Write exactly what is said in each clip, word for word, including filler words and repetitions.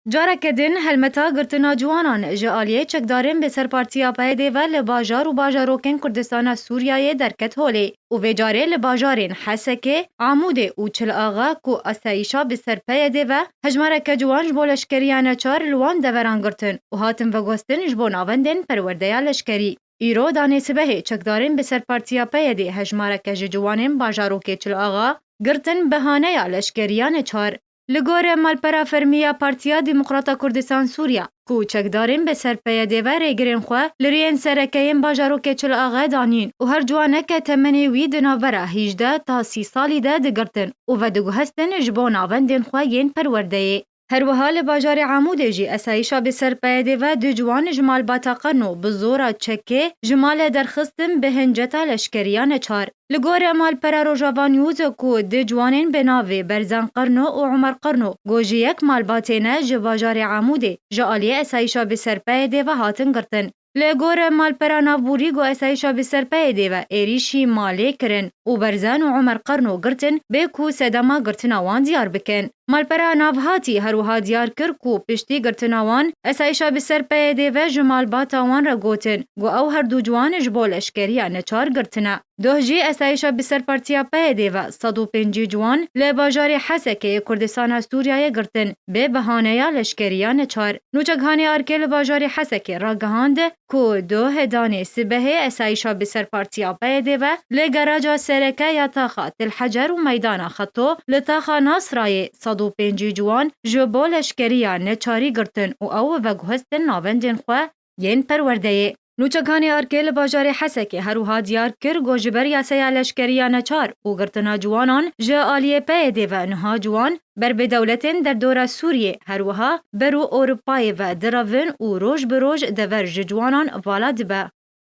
Careke din helmeta girtina ciwanan ji aliyê çekdarên bi ser partiya P Y D ve li bajar û bajarokên Kurdistana Sûriyeyê derket holê û vê carê li bajarên Hesekê, Amûdê û Çil Axa ku asayîşa bi ser P Y D ve hejmareke ciwan ji bo leşkeriya neçar li wan deveran girtin û hatin veguhestin ji bo navendên perwerdeya leşkerî. Îro danê sibehê çekdarên bi ser partiya P Y D hejmareke ji ciwanên bajarokê Çil Axa girtin behaneya leşkeriya neçar. Li gorî malpera fermî ya Partiya Demokrata Kurdistan Sûriya, ku çekdarên bi ser P Y D ve rêgirên xwe li riyên sereke yên bajarokê Çil Axa danîn û her ciwaneke temenê wî di navbera hejdeh ta sî salî de digirtin û vediguhestin ji bo navendên xwe yên perwerdeyê. Her wiha li bajarê Amûdê jî esayîşa bi ser P Y D ve du ciwan ji malbata Qerno bi zora çekê ji malê derxistin bi hinceta leşkeriya neçar. Li gorî malpera Rojava News ku du ciwanên bi navê Berzan Qerno û Omer Qerno ku ji yek malbatê ne ji bajarê Amûdê ji aliyê esayîşa bi ser P Y D ve hatin girtin. Li gorî malpera navborî ku esayîşa bi ser P Y D ve êrîşî malê kirin û Berzan û Omer Qerno girtin bê ku sedema girtina wan diyar bikin. Malpera navhatî her wiha diyar kir ku piştî girtina wan, esayîşa bi ser P Y D ve ji malbata wan re gotin ku ew her du ciwan ji bo leşkeriya neçar girtine. Doh jî esayîşa bi ser partiya P Y D ve sed û pêncî ciwan li bajarê Hesekê yê Kurdistana Sûriyeyê girtin, bi behaneya leşkeriya neçar. Nûçeghanê Arkê li bajarê Hesekê ragihand, ku doh danê sibehê esayîşa bi ser partiya P Y D ve li garaja sereke ya taxa Til Hecer û meydana Xeto li taxa Nasrayê sed û pêncî ciwan ji bo leşkeriya neçarî girtin û ew veguhestin navendên xwe yên perwerdeyê. Nûçeghanê Arkê li bajarê Hesekê her wiha diyar kir ku ji ber yaseya leşkeriya neçar û girtina ciwanan ji aliyê P Y D ve niha ciwan ber bi dewletên derdora Sûriyê, her wiha ber û Ewropayê ve direvin û roj bi roj dever ji ciwanan vala dibe.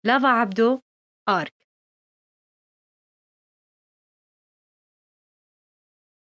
Lava Ebdo, Ark.